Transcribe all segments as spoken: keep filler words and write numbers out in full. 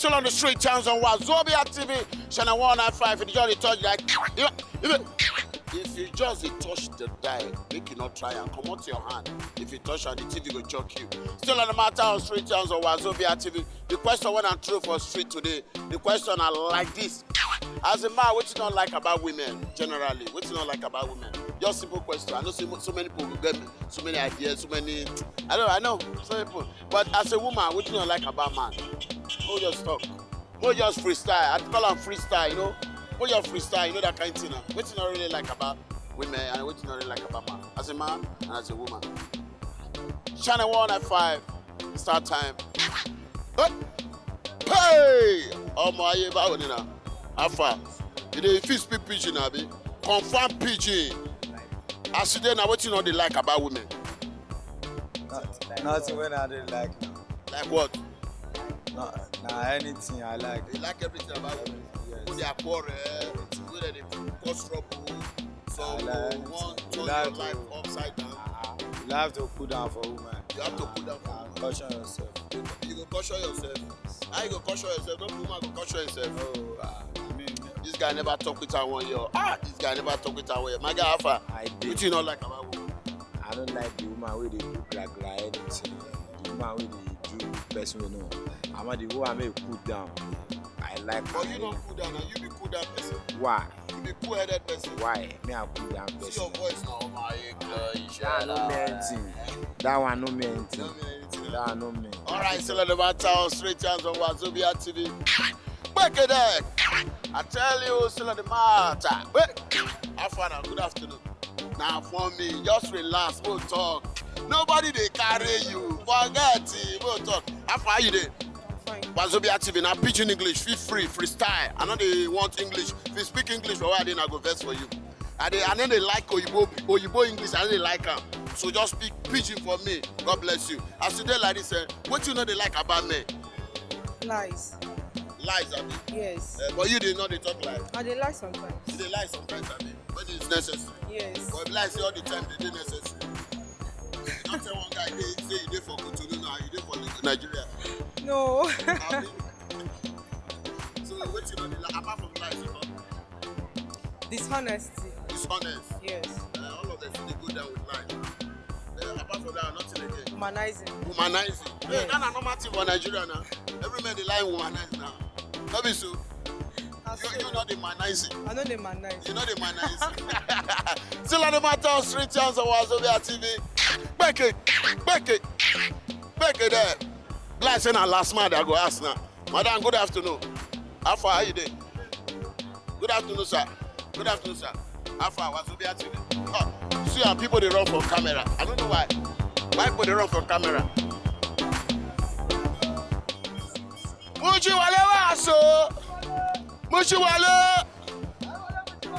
Still on the street, chance on Wazobia T V, channel one nine five. If you just dey touch like, if you, if you just dey touch the dial, make you not try and comot your hand. If you touch am, the T V go choke you. Still on the matter on street, chance on Wazobia T V. The question wey I throw for street today, the question na like this. As a man, wetin you no like about women generally? Wetin you no like about women? Just simple question. I know say mo- so many people go get so many ideas, so many. I know, I know, so many people. But as a woman, wetin you no like about man? Who just talk? Who just freestyle? I call am freestyle, you know. Who just freestyle? You know that kind of thing. Now. Wetin you no really like about women and wetin you no really like about man? As a man and as a woman. Channel one nine five, start time. Hey! Hey! Ọmọ ayé báwo ni na? Afa, you dey fit speak pidgin abi? Confirm pidgin. As you dey na wetin you no dey like about women? Nothing wey I dey like. Like what? Na na anything I like. You like everything about women. Yes. People dey quarrel, people dey dey cause trouble. So I like you wan everything. turn Like your life to- upside down. You have to cool down for woman. You have to cool down for Caution yourself. You go caution yourself. How you go caution yourself? No woman go caution yourself. Oh, ah, I mean, This guy never talk with her one year. Ah, this guy never talk with her one year. My guy, how far? I dey. Wetin you no like about woman? I don't like the woman wey dey do gra gra anything. The woman wey dey do person wey no. I want the woman make cool down. I like But her. You no cool down now. You be cool down person. Why? You be cool headed person. Why? Me I cool down See your person. Voice now. Oh my God. That one no mean anything. That one no mean anything. No mean anything. That one no mean. All right, still on the matter on street, chance on Wazobia T V. Back it up. I tell you, still on the matter. Wait. How far now? Good afternoon. Now for me, just relax, we'll talk. Nobody dey carry you. Forget it, we'll talk. How far you dey? Fine. Wazobia T V, na pidgin English, feel free, freestyle. I no dey want English. If you speak English for where I dey, I go vex for you. I dey, I no dey like Oyibo, Oyibo English, I no dey like am. So just speak pidgin for me. God bless you. As you dey like this, eh, wetin you no dey like about men? Lies. Lies, abi? Yes. Eh, but you dey no dey talk lies. I dey lie sometimes. You dey lie sometimes, abi? When it's necessary. Yes. But if lie say all the time, dey dey necessary. Not tell one guy dey say you dey for Cotonou now, you dey for Nigeria. No. Abi? So wetin you no dey like apart from lies, you know? Dishonesty. Dishonest. Yes. Uh, all of them fit dey go down with lies. Uh, apart from that, nothing again. Humanizing. Womanizing. Hey, Yes. That's a normal thing for Nigeria now. Every man dey like womanize now. No be so. I You, say- you no dey humanize. I no dey humanize. You no dey humanize. Still on the matter of street chance on Wazobia T V. Back it, back it, back it there. Like say na last man I go ask now. Madam, good afternoon. How far are you dey? Good afternoon, sir. Good afternoon, sir. How far? Wazobia T V. Oh, see how people dey run for camera. I don't know why. Why people dey run for camera? Mushi wale wa so. Mushi wale.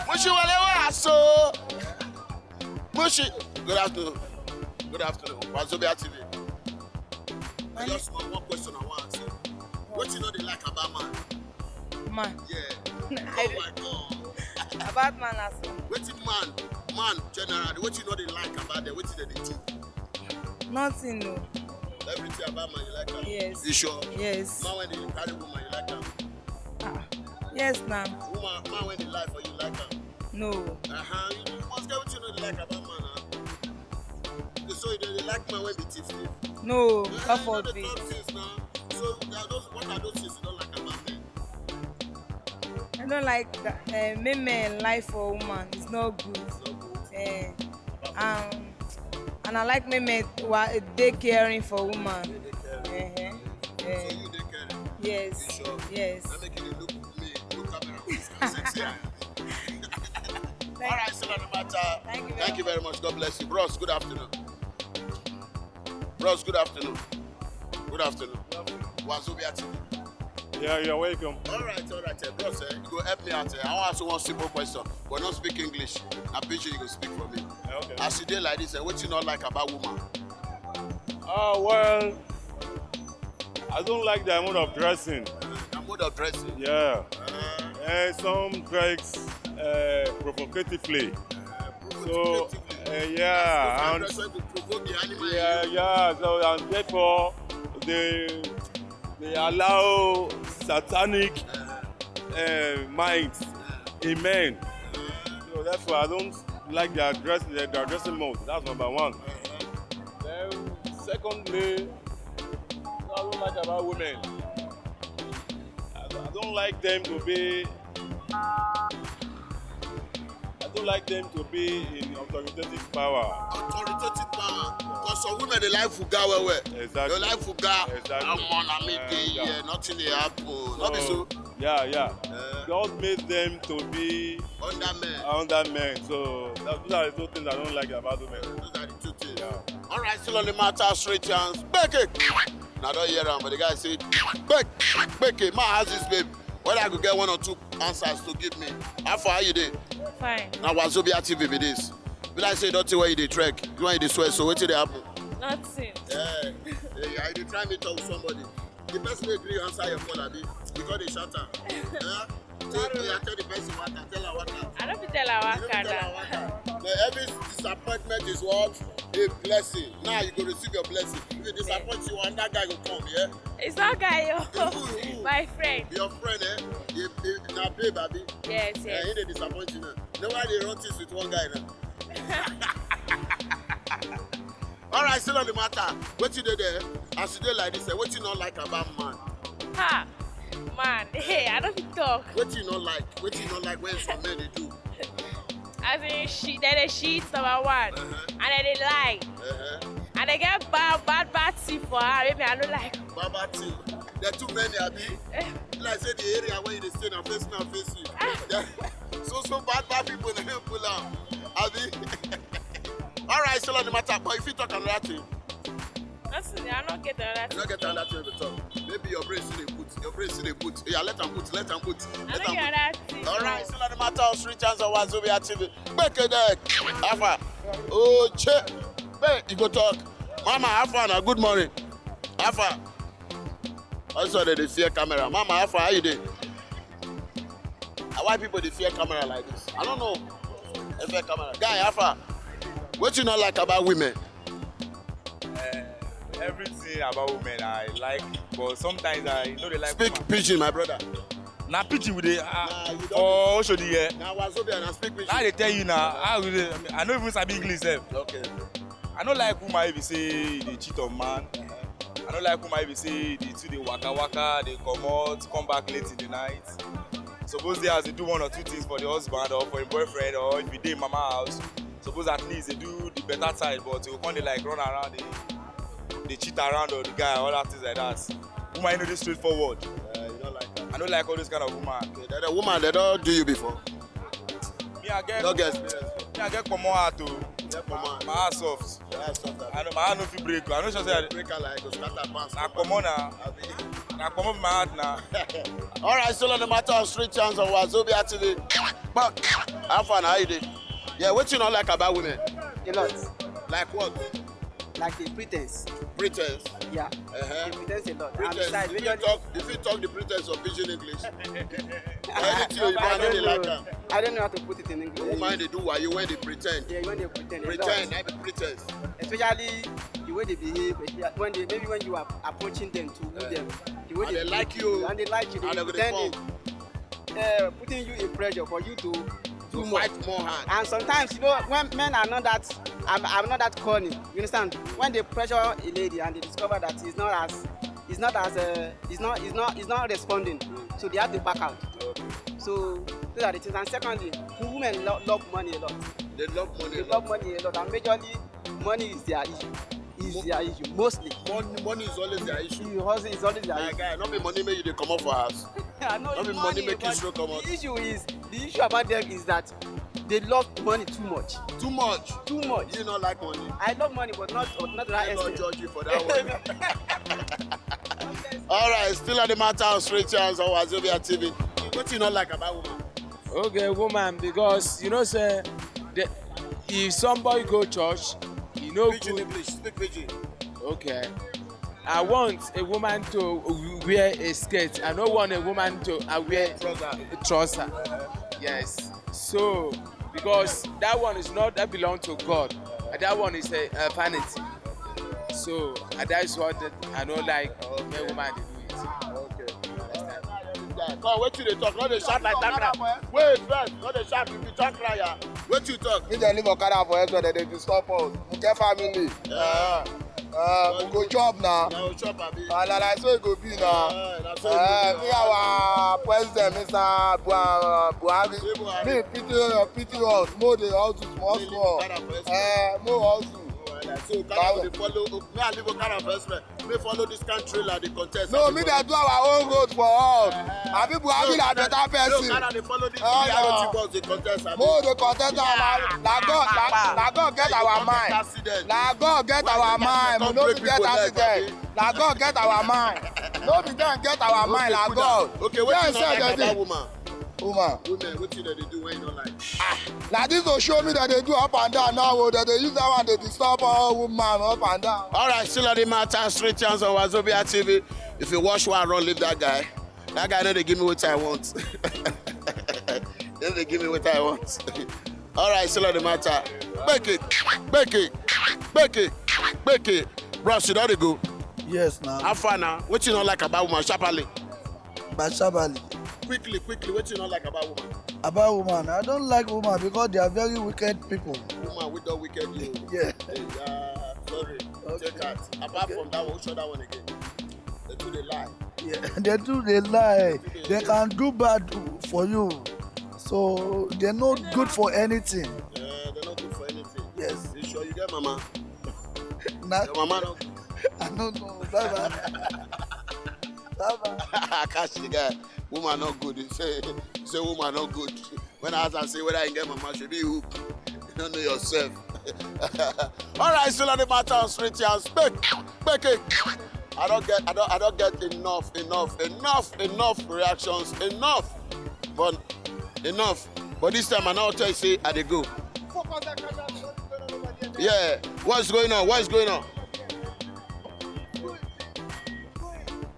Mushi wale wa so. Mushi. Good afternoon. Good afternoon. Wazobia T V. I just want one question I want to ask you. What you know they like about man? Man. Yeah. I Oh my God. About man as well. Wetin man, man generally, wetin you no dey like about them, wetin dem dey do? Nothing, no. Everything about man you like am? Yes. You sure? Yes. Man when dey carry woman you like am? Ah. Yes, now. Woman, man when dey lie for you like am? No. Uh-huh. You must get wetin you no dey like about man na. So you dey like man wey be thief? No. Eh, God you no dey forbid. Talk things na. So na those, what are those things you don't like about men? I don't like that. Uh, make men lie for woman. It's not good. It's not good. Eh, um, and I like make men wa- dey caring for woman. You dey care. Uh-huh. So Eh, you dey care. You yes. Sure. Yes. I make you dey look me, look camera. Sexy eye. All right, still on the matter. Thank you Thank you very much. God bless you. Bros, good afternoon. Bros, good afternoon. Good afternoon. Wazobia T V. Yeah, you're welcome. All right, all right, eh, bros, eh, you go help me out. Eh. I want to ask you one simple question, but not speak English. Na pidgin you go speak for me. Yeah, okay. As you dey like this, eh, what you not like about woman? Ah, well, I don't like their mode of dressing. Na mode of dressing. Yeah. Uh, Eh, some dress uh, provocatively. So, provocatively. Uh, yeah, and Dress wey go provoke the animal. yeah, yeah. So and therefore they they allow satanic uh, minds in men. So therefore, I don't like their dress, their, their dressing mode. That's number one. Then, secondly, what I don't like about women, I don't, I don't like them to be I don't like them to be in authoritative power. Authoritative power. Because some women, they like fuga well well. Exactly. They like fuga. Exactly. I'm on a meeting here, nothing they happen. Not be so. Yeah, yeah. Uh, God made them to be under men. Under men. So that, those are the two things I don't like about women. Those are the two things. Yeah. All right, still on the matter, straight chance. Back it. Now don't hear him, but the guy said, back, back it. My house is babe. Whether I could get one or two answers to give me. How far are you there? Fine. Now Wazobia T V be this. Be like say don't tell where you dey trek, you want you dey swear, so wetin dey happen? Nothing. Yeah. Yeah, you dey try me talk with somebody. The person wey gree answer your call, abi? You go dey shout am. Yeah? Tell, tell, tell the person what I tell her what I. I don't be tell her what I. But every disappointment is what? A blessing. Now you go receive your blessing. If you disappoint you, another guy go come, yeah? It's not guy, yo. Who, who? My friend. Your friend, eh? You, you, na babe, abi? Yes, yes. Eh, he dey disappoint you now. No why they run things with one guy now. All right, still on the matter. Wetin dey there? As you dey like this, eh, wetin you no like about man? Ha! Man, hey, I don't talk. Wetin you no like? Wetin you no like when some men dey do? As in, she, they dey cheat, number one. Uh-huh. And then they lie. Uh-huh. And they get bad, bad, bad thing for her. Maybe I don't like. Bad, bad thing. There are too many, abi? Like say the area where you dey stay na face na face you. So, so bad, bad people na dey pull am, abi? All right, still on the matter, but if you talk another thing. Nothing, I no get another thing. I no get another thing to talk. Maybe your brain still dey put, your brain still dey put. Yeah, let am put, let am put. I no get another thing. All right, still on the matter of street chance of Wazobia T V. Back it there. Alpha. Oh, che. Hey, you go talk. Mama, how far now? Good morning. How far? Also, they dey fear camera. Mama, how far? How you dey? Why people dey fear camera like this? I don't know. They fear camera. Guy, how far? What you not like about women? Uh, everything about women I like, but sometimes I know they like. Speak woman. Pidgin, my brother. Na pidgin we dey. Uh, nah, you don't. Oh, show the year. Now Wazobia, now speak pidgin. I dey tell you now. I will. I no even sabi English sef. Okay. I no like woman if you say they cheat on man. I no like woman if you say they too dey waka waka, they comot, come back late in the night. Suppose they as they do one or two things for the husband or for him boyfriend or if you dey mama house. Suppose at least they do the better side, but you go come dey like run around, they, they cheat around on the guy, all that things like that. Woman, you know, dey straightforward. Uh, you don't like that. I don't like all those kind of woman. Okay, the, the woman, they don't do you before? Me, I get. No get experience. Me, I get common heart o. Get common. My heart soft. Your heart soft, abi? I know my heart no fit break o. I no sure say I break am like go scatter pass. Na common na. Abi? Na common my heart na. All right, still on the matter of street chance of Wazobia T V. But how far na, how you dey? Yeah, wetin you no like about women? A lot. Like what? Like the pretense. Pretense? Yeah. Uh-huh. They pretense a lot. And pretense. Besides, if you majorly talk, if you talk the pretense of pidgin English, or anything you I want, don't they like know. Am. I don't know how to put it in English. Woman, they do why you when they pretend. Yeah, when they pretend a lot. Pretend, I be pretense. Especially the way they behave, especially when they, maybe when you are approaching them to woo them, the way And they they like treat you. And they like you, they And they pretending. Form. Uh, putting you in pressure for you to do To more. Fight more hard. And sometimes, you know, when men are not that, I'm, I'm not that corny. You understand? When they pressure a lady and they discover that he's not as, he's not as, uh, he's not, he's not, he's not responding. So they have to back out. So those are the things. And secondly, women lo- love money a lot. They love money They a love lot. Money a lot, and majorly money is their issue. Is Mo- their issue mostly. Money, money is always their issue. It always, it's always their My issue. Guy, not be money make you dey comot for house. I know Not the be money money, make you but stroke comot. The issue is, the issue about them is that they love money too much. Too much. Too much. You not like money. I love money, but not, not to that Let God extent. Judge you for that one. All right, still on the matter of street chance on Wazobia T V. What you not like about woman? Okay, woman, because you know say the, if somebody go church, you know Pidgin good. English, speak Pidgin. Okay. I want a woman to wear a skirt. I don't want a woman to uh, wear Trouser. A trouser. Yes. So, because that one is not, that belong to God. And that one is a, a vanity. So, and that is what that I don't like when woman dey do it. Okay. Understand? Come, wetin you dey talk? No dey shout like that cry. Wait first, no dey shout, you be town crier. Wetin you talk? Me dey leave okada for head, dem dey disturb us. Muke family. Yeah. Uh, we go chop now. Na we chop, abi? Uh, na like so e go be now. Uh, na so e go be. Uh, me, our president, Mister Bua-, Buhari. Say Buhari. Me, pity, pity us. Mo dey hustle small small. Me leave okada for express. Uh, mo hustle. Oh, I like. So okada go dey follow. Me, I leave okada for express. Me follow this kind trailer dey contest. No, me dey do our own road for us. Abi Buhari na better person. No, okada dey follow this B R T bus dey contest, abi? Mo dey contest am. Na, na God, na, na God get our mind. Na God get our mind. We no fit get accident. Na God get our mind. No be dem get our mind, na God. Okay, wetin you no like about woman? Woman. Women, wetin dem dey do wey you no like? Ah, na this go show me dem dey do up and down now. Oh, dem dey use that one dey disturb all woman up and down. All right, still on the matter, street chance on Wazobia T V. If you watch one, run, leave that guy. That guy no dey give me what I want. No dey give me what I want. All right, still on the matter. Gbeke, gbeke, gbeke, gbeke. Bros, you don dey go. Yes, now. How far now? Wetin you no like about woman, sharply? But sharply. Quickly, quickly, wetin you no like about woman? About woman, I don't like woman because they are very wicked people. Woman wey don wicked you. Yeah. Hey, uh, sorry. Okay. Take that. Apart from that one, which other one again? Dem too dey lie. Yeah, dem too dey lie. Dem can do bad for you. So dem no good for anything. Yeah, dem no good for anything. Yes. You sure you get mama? Your mama no good. I no know. Bye bye. Bye bye. I catch the guy. Woman no good. He say, he say woman no good. When I ask am say whether he get mama, shebi you hook. You no know yourself. All right, still on the matter on street yarn. Gbeke, gbeke. I don get, I don, I don get enough, enough, enough, enough reactions, enough. But enough. But this time I now tell you say I dey go. Yeah, what's going on? What's going on?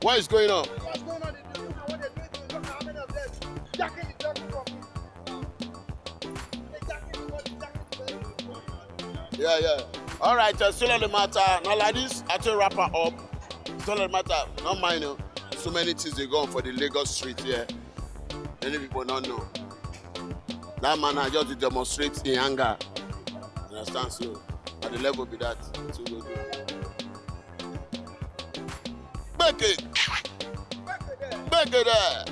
What is going on? Yeah, yeah. All right, uh, still on the matter. Now, like this, I tell wrap her up. Still on the matter. Not mine. Oh. So many things they go on for the Lagos street here. Many people don't know. That man, I just dey demonstrate in anger. You understand? So, at the level be that. So we go. Gbeke. Gbeke there.